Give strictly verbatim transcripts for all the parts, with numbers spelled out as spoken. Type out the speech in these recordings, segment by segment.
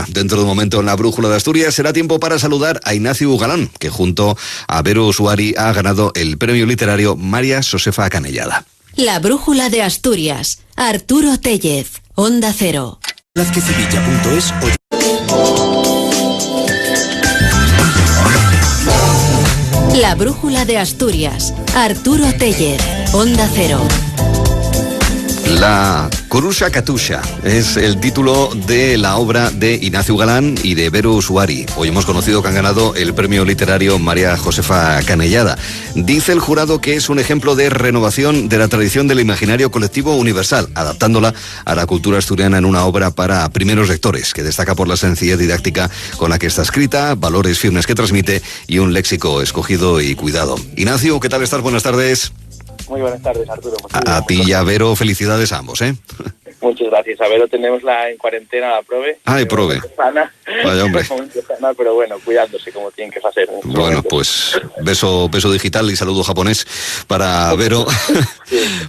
Dentro de un momento en la Brújula de Asturias será tiempo para saludar a Ignacio Galán, que junto a Vero Suari ha ganado el premio literario María Josefa Canellada. La Brújula de Asturias, Arturo Tellez, Onda Cero. Velázquez Sevilla punto es o La Brújula de Asturias, Arturo Tellez, Onda Cero. La Coruxa Catuxa es el título de la obra de Ignacio Galán y de Vero Suari. Hoy hemos conocido que han ganado el premio literario María Josefa Canellada. Dice el jurado que es un ejemplo de renovación de la tradición del imaginario colectivo universal, adaptándola a la cultura asturiana en una obra para primeros lectores, que destaca por la sencillez didáctica con la que está escrita, valores firmes que transmite y un léxico escogido y cuidado. Ignacio, ¿qué tal estás? Buenas tardes. Muy buenas tardes, Arturo. Pues muy bien, A ti muchas y a Vero, felicidades a ambos, ¿eh? Muchas gracias. A Vero tenemos la en cuarentena, la probe. Ah, y De probe. momento sana. Vaya, hombre. De momento sana, pero bueno, cuidándose como tienen que hacer en este Bueno, momento. Pues beso, beso digital y saludo japonés para Vero,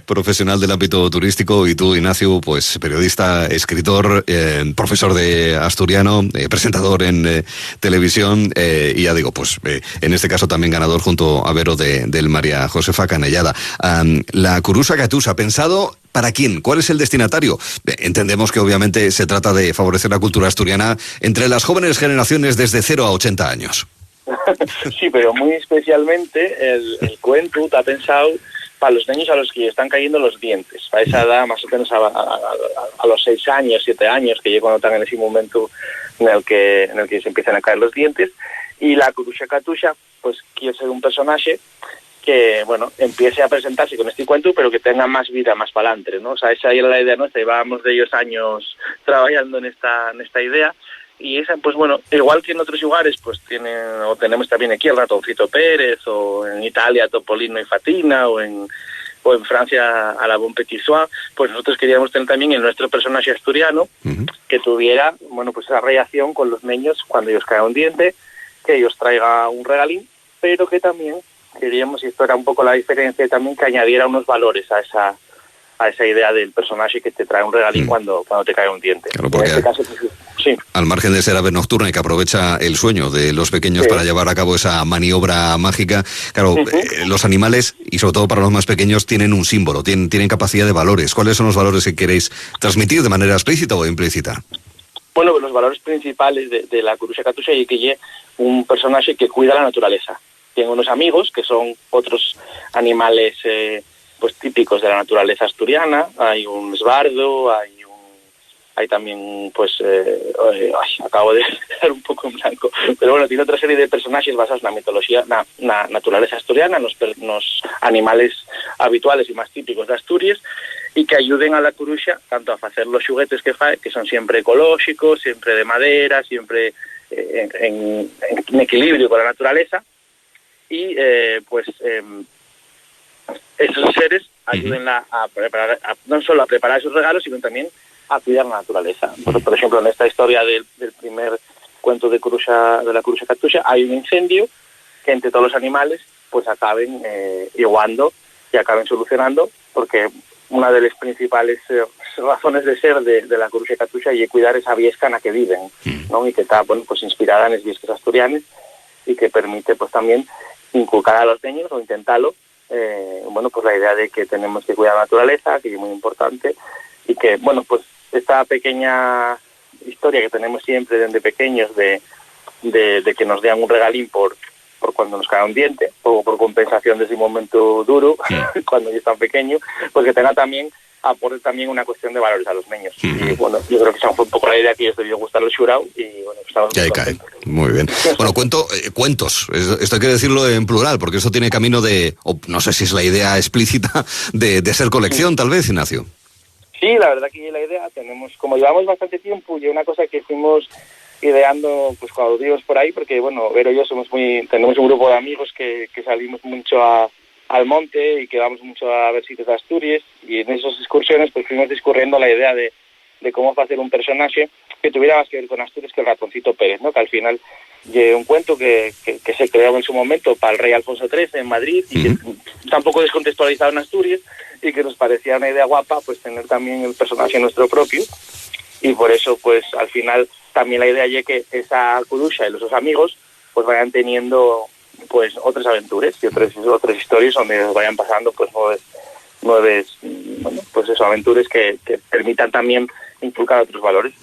profesional del ámbito turístico, y tú, Ignacio, pues periodista, escritor, eh, profesor de asturiano, eh, presentador en eh, televisión, eh, y ya digo, pues eh, en este caso también ganador junto a Vero de- del María Josefa Canellada. Am, la Coruxa Catuxa, ¿pensado para quién? ¿Cuál es el destinatario? Eh, Entendemos que obviamente se trata de favorecer la cultura asturiana entre las jóvenes generaciones desde cero a ochenta años. Sí, pero muy especialmente el, el cuento está pensado para los niños a los que están cayendo los dientes, para esa edad más o menos a, a- a- a los seis años, siete años, que ya cuando están en ese momento en el que en el que se empiezan a caer los dientes. Y la Coruxa Catuxa, pues, quiere ser un personaje que, bueno, empiece a presentarse con este cuento, pero que tenga más vida más para adelante, ¿no? O sea, esa era la idea nuestra, llevábamos de ellos años trabajando en esta, en esta idea. Y esa, pues bueno, igual que en otros lugares, pues tienen, o tenemos también aquí el Ratoncito Pérez, o en Italia Topolino y Fatina, o en, o en Francia Alabón Petit Soin, pues nosotros queríamos tener también el nuestro personaje asturiano, que tuviera, bueno, pues esa relación con los niños cuando ellos caen un diente, que ellos traiga un regalín, pero que también queríamos, y esto era un poco la diferencia, también que añadiera unos valores a esa a esa idea del personaje que te trae un regalín cuando, cuando te cae un diente. Claro, porque En este caso, pues, sí. Al margen de ser ave nocturna y que aprovecha el sueño de los pequeños Sí. Para llevar a cabo esa maniobra mágica, claro, Ujú. eh, los animales, y sobre todo para los más pequeños, tienen un símbolo, tienen, tienen capacidad de valores. ¿Cuáles son los valores que queréis transmitir de manera explícita o implícita? Bueno, los valores principales de, de la Coruxa Catuxa es que es un personaje que cuida la naturaleza. Tiene unos amigos que son otros animales eh, pues típicos de la naturaleza asturiana. Hay un esbardo, hay un, hay también, pues, eh, eh, ay, acabo de quedar un poco en blanco, pero bueno, tiene otra serie de personajes basados en la mitología, na, na naturaleza asturiana, nos, per- nos animales habituales y más típicos de Asturias, y que ayuden a la Coruxa tanto a hacer los juguetes que fae, que son siempre ecológicos, siempre de madera, siempre eh, en, en- en equilibrio con la naturaleza, y eh, pues em, esos seres ayuden a, a preparar, a- no solo a preparar esos regalos, sino también a cuidar la naturaleza. Por, por ejemplo, en esta historia del, del primer cuento de, Coruxa, de la Coruxa Catuxa hay un incendio que entre todos los animales pues acaben eh, iguando y acaben solucionando, porque una de las principales eh, razones de ser de, de la Coruxa Catuxa es cuidar esa viesca en la que viven, ¿no? Y que está, bueno, pues inspirada en las viescas asturianas y que permite pues también inculcar a los niños o intentarlo, eh, bueno, pues la idea de que tenemos que cuidar la naturaleza, que es muy importante, y que, bueno, pues esta pequeña historia que tenemos siempre desde pequeños de, de, de que nos den un regalín por, por cuando nos cae un diente o por compensación de ese momento duro cuando ellos están pequeños, pues que tenga también aporte también una cuestión de valores a los niños. Y bueno, yo creo que esa fue un poco la idea que ellos debió gustar al jurado y bueno, estamos Y ahí muy cae. contentos. Muy bien. Bueno, cuento, eh, cuentos. Es- Esto hay que decirlo en plural, porque esto tiene camino de, o no sé si es la idea explícita, de, de ser colección, tal vez, Ignacio. Sí, la verdad que la idea, tenemos, como llevamos bastante tiempo y una cosa que fuimos ideando pues cuando vivimos por ahí, porque bueno, Vero y yo somos muy, tenemos un grupo de amigos que, que salimos mucho a, al monte y que vamos mucho a ver sitios de Asturias, y en esas excursiones pues fuimos discurriendo la idea de, de cómo hacer un personaje que tuviera más que ver con Asturias que el Ratoncito Pérez, ¿no? Que al final es un cuento que, que, que se creó en su momento para el rey Alfonso trece en Madrid y que está un poco descontextualizado en Asturias, y que nos parecía una idea guapa pues tener también el personaje nuestro propio. Y por eso, pues, al final, también la idea es que esa curuxa y los sus amigos, pues, vayan teniendo, pues, otras aventuras y otras, otras historias donde vayan pasando, pues, nuevas, nuevas, bueno, pues eso, aventuras que, que permitan también inculcar otros valores.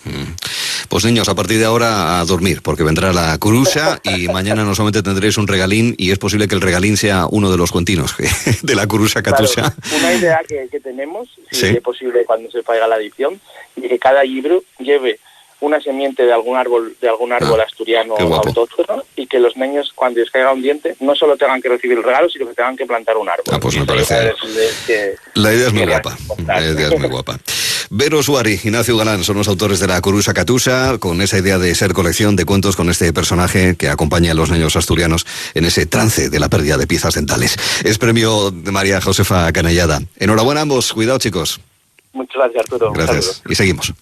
Pues niños, a partir de ahora a dormir, porque vendrá la curuxa y mañana no solamente tendréis un regalín, y es posible que el regalín sea uno de los cuentinos de la curuxa Catuxa. Claro, una idea que, que tenemos, si ¿Sí? es posible cuando se faiga la edición, de que cada libro lleve una semiente de algún árbol, de algún árbol Ah, asturiano qué guapo. autóctono, y que los niños, cuando les caiga un diente, no solo tengan que recibir el regalo, sino que tengan que plantar un árbol. Ah, pues Y me esa parece idea es, es que La idea es muy que guapa. es importante. La idea es muy guapa. Vero Suari, Ignacio Galán son los autores de la Curuxa Catuxa, con esa idea de ser colección de cuentos con este personaje que acompaña a los niños asturianos en ese trance de la pérdida de piezas dentales. Es premio de María Josefa Canellada. Enhorabuena a ambos. Cuidado, chicos. Muchas gracias, Arturo. Un Gracias. saludo. Y seguimos.